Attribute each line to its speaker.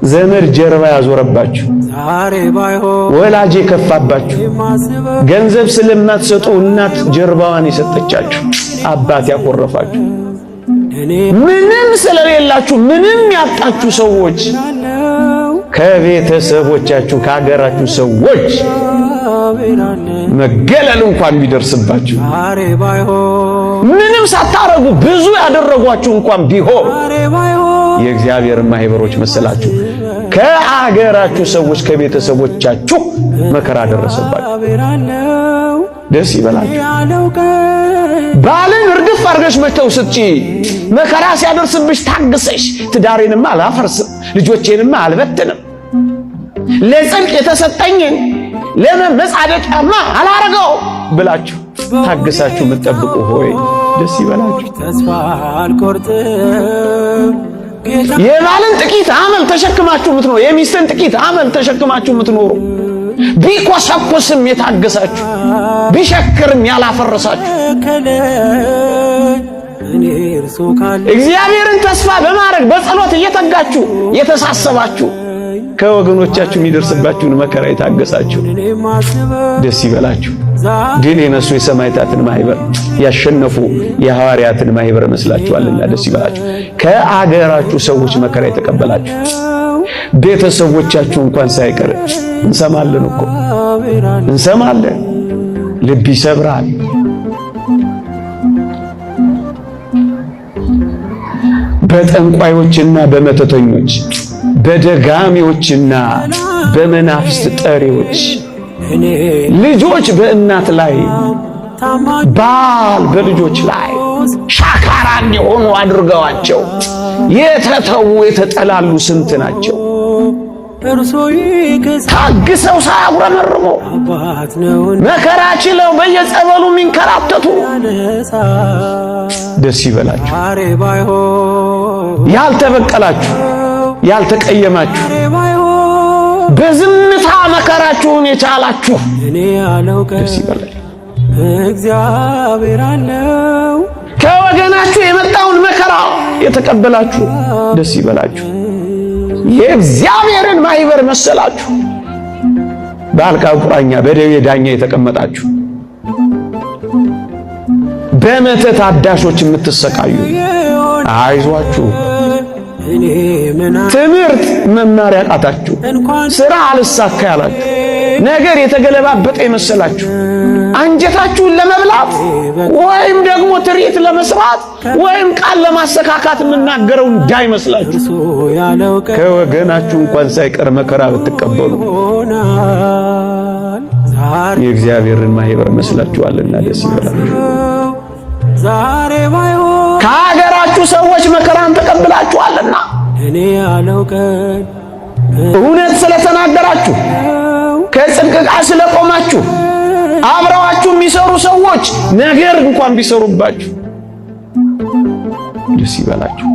Speaker 1: ዘመድ ጀርባ ያዞረባችሁ፣ ወላጅ የከፋባችሁ፣ ገንዘብ ስለማትሰጡ እናት ጀርባዋን የሰጠቻችሁ፣ አባት ያኮረፋችሁ፣ ምንም ስለሌላችሁ ምንም ያጣችሁ ሰዎች ከቤተሰቦቻችሁ ከሀገራችሁ ሰዎች መገለል እንኳን ቢደርስባችሁ፣ ምንም ሳታረጉ ብዙ ያደረጓችሁ እንኳን ቢሆን የእግዚአብሔር ማህበሮች መሰላችሁ። ከአገራችሁ ሰዎች ከቤተሰቦቻችሁ መከራ ደረሰባችሁ። ደስ ይበላችሁ። ባልን እርግፍ አድርገሽ መተው ስትጪ መከራ ሲያደርስብሽ ታግሰሽ ትዳሬንማ አላፈርስም፣ ልጆቼንማ አልበትንም፣ ለጽድቅ የተሰጠኝን ለመመጻደቂያማ አላረገው ብላችሁ ታግሳችሁ የምትጠብቁ ሆይ ደስ ይበላችሁ። የባልን ጥቂት አመል ተሸክማችሁ የምትኖሩ፣ የሚስትን ጥቂት አመል ተሸክማችሁ የምትኖሩ፣ ቢኮሰኮስም የታገሳችሁ፣ ቢሸክርም ያላፈረሳችሁ፣ እግዚአብሔርን ተስፋ በማድረግ በጸሎት እየተጋችሁ የተሳሰባችሁ፣ ከወገኖቻችሁ የሚደርስባችሁን መከራ የታገሳችሁ ደስ ይበላችሁ። ድል የነሱ የሰማዕታትን ማህበር፣ ያሸነፉ የሐዋርያትን ማህበር መስላችኋልና ደስ ይበላችሁ። ከአገራችሁ ሰዎች መከራ የተቀበላችሁ፣ ቤተሰቦቻችሁ እንኳን ሳይቀር፣ እንሰማለን እኮ እንሰማለን። ልብ ይሰብራል። በጠንቋዮችና በመተተኞች፣ በደጋሚዎችና በመናፍስት ጠሪዎች፣ ልጆች በእናት ላይ፣ ባል በልጆች ላይ ሻካራ እንዲሆኑ አድርገዋቸው የተተዉ የተጠላሉ ስንት ናቸው? ታግሰው ሳያጉረመርሙ መከራ ችለው በየጸበሉ የሚንከራተቱ ደስ ይበላችሁ። ያልተበቀላችሁ፣ ያልተቀየማችሁ፣ በዝምታ መከራችሁን የቻላችሁ ደስ ይበላችሁ። ከወገናችሁ የመጣውን መከራ የተቀበላችሁ ደስ ይበላችሁ። የእግዚአብሔርን ማህበር መሰላችሁ። በአልጋ ቁራኛ በደዌ ዳኛ የተቀመጣችሁ፣ በመተት አዳሾች የምትሰቃዩ አይዟችሁ። ትምህርት መማር ያቃታችሁ፣ ስራ አልሳካ ያላችሁ፣ ነገር የተገለባበጠ የመሰላችሁ፣ አንጀታችሁን ለመብላት ወይም ደግሞ ትርኢት ለመስራት ወይም ቃል ለማሰካካት የምናገረው እንዳይመስላችሁ፣ ከወገናችሁ እንኳን ሳይቀር መከራ ብትቀበሉ የእግዚአብሔርን ማህበር መስላችኋልና ደስ ይበላችሁ። ከሀገራችሁ ሰዎች መከራን ተቀብላችኋልና፣ እውነት ስለተናገራችሁ፣ ከጽድቅ ጋር ስለቆማችሁ፣ አብረዋችሁ የሚሰሩ ሰዎች ነገር እንኳን ቢሰሩባችሁ ደስ ይበላችሁ።